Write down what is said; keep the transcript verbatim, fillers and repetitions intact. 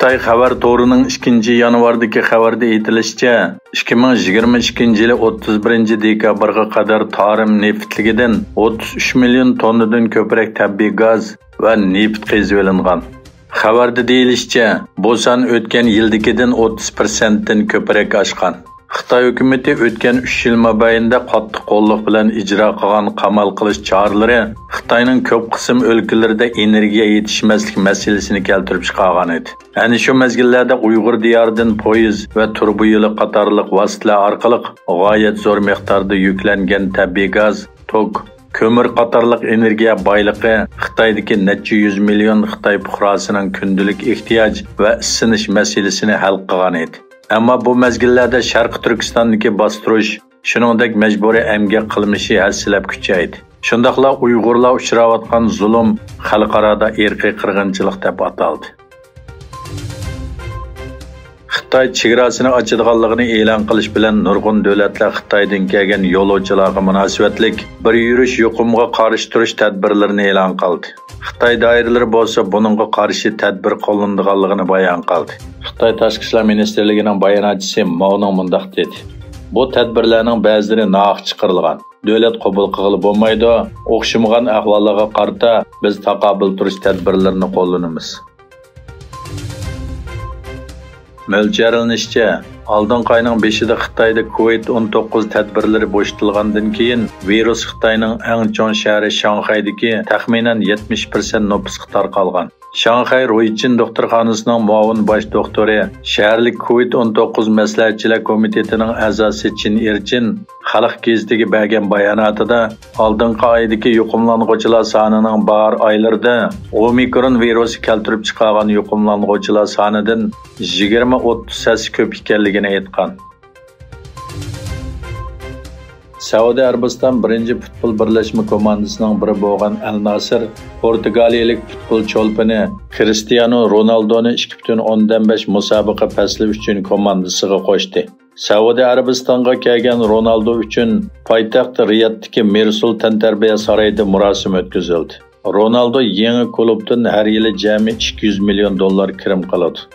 خىتاي خەۋەر تورىنىڭ ئىككىنچى يانۋاردىكى خەۋەردە ئېيتىلىشىچە، ئىككى مىڭ يىگىرمە ئىككىنچى يىلى ئوتتۇز بىرىنچى دېكابىرغا قەدەر تارىم نېفىتلىكىدىن ئوتتۇز ئۈچ مىليون توننىدىن كۆپرەك تەبىئىي گاز ۋە نېفىت قېزىۋېلىنغان. خەۋەردە دېيىلىشىچە، بۇ سان ئۆتكەن يىلدىكىدىن ئوتتۇز پىرسەنتتىن كۆپرەك ئاشقان. خىتاي ھۆكۈمىتى ئۆتكەن ئۈچ يىل مابەينىدە قاتتىق قوللۇق بىلەن ئىجرا قىلغان قامال قىلىش چارىلىرى خىتاينىڭ كۆپ قىسىم ئۆلكىلىرىدە ئېنېرگىيە يېتىشمەسلىك مەسىلىسىنى كەلتۈرۈپ چىقارغان ئىدى. ئەنە شۇ مەزگىللەردە ئۇيغۇر دىيارىدىن پويىز ۋە تۇرۇبا يولى قاتارلىق ۋاسىتىلەر ئارقىلىق غايەت زور مىقداردا يۈكلەنگەن تەبىئىي گاز، توك، كۆمۈر قاتارلىق ئېنېرگىيە بايلىقى خىتايدىكى نەچچە يۈز مىليون خىتاي پۇقراسىنىڭ كۈندىلىك ئېھتىياج ۋە ئىسسىنىش مەسىلىسىنى ھەل قىلغان ئىدى. ئەمما بۇ مەزگىللەردە شەرقىي تۈركىستاندىكى باستۇرۇش، شۇنىڭدەك مەجبۇرىي ئەمگەك قىلمىشى ھەسسىلەپ كۈچەيدى. شۇنداقلا ئۇيغۇرلار ئۇچراۋاتقان زۇلۇم خەلقئارادا ئىرقىي قىرغىنچىلىق دەپ ئاتالدى. خىتاي چېگراسىنى ئاچىدىغانلىقىنى ئېلان قىلىش بىلەن نۇرغۇن دۆلەتلەر خىتايدىن كەلگەن يولۇچىلارغا مۇناسىۋەتلىك بىر يۈرۈش يۇقۇمغا قارشى تۇرۇش تەدبىرلىرىنى ئېلان قىلدى. خىتاي دائىرىلىرى بولسا بۇنىڭغا قارشى تەدبىر قوللىنىدىغانلىقىنى بايان قىلدى. خىتاي تاشقى ئىشلار مىنىستىرلىكىنىڭ باياناتچىسى ماۋنىڭ مۇنداق دېدى: بۇ تەدبىرلەرنىڭ بەزىلىرى ناھەق چىقىرىلغان. دۆلەت قوبۇل قىلغىلى بولمايدۇ. ئوخشىمىغان ئەھۋاللارغا قارىتا بىز تاقابىل تۇرۇش تەدبىرلىرىنى قوللىنىمىز. مۆلچەرلىنىشىچە، ئالدىنقى ئاينىڭ بېشىدا خىتايدا كوۋىد ئون توققۇز تەدبىرلىرى بوشىتىلغاندىن كېيىن، ۋىرۇس خىتاينىڭ ئەڭ چوڭ شەھىرى شاڭخەيدىكى تەخمىنەن يەتمىش پىرسەنت نوپۇسقا تارقالغان. شاڭخەي رويچىن دوختۇرخانىسىنىڭ مۇئاۋىن باش دوختۇرى، شەھەرلىك كوۋىد ئون توققۇز مەسلىھەتچىلەر كومىتېتىنىڭ ئەزاسى چىن ئېرچىن خەلق گېزىتىگە بەرگەن باياناتىدا، ئالدىنقى ئايدىكى يۇقۇملانغۇچىلار سانىنىڭ باھار ئايلىرىدا ئومىكرون ۋىرۇسى كەلتۈرۈپ چىقارغان يۇقۇملانغۇچىلار سانىدىن يىگىرمە ئوتتۇز ھەسسە كۆپ ئىكەنلىكىنى ئېيتقان. سەئۇدى ئەرەبىستان بىرىنچى پۇتبول بىرلەشمە كوماندىسىنىڭ بىرى بولغان ئەل ناسىر پورتۇگالىيىلىك پۇتبول چولپىنى كرىستىيانو رونالدونى ئىككى پۈتۈن ئوندىن بەش مۇسابىقە پەسلى ئۈچۈن كوماندىسىغا قوشتى. سەئۇدى ئەرەبىستانغا كەلگەن رونالدو ئۈچۈن پايتەخت رىيادتىكى مىرسۇل تەنتەربىيە سارىيىدا مۇراسىم ئۆتكۈزۈلدى. رونالدو يېڭى كۇلۇبتىن ھەر يىلى جەمئىي ئىككى يۈز مىليون دوللار كىرىم قىلىدۇ.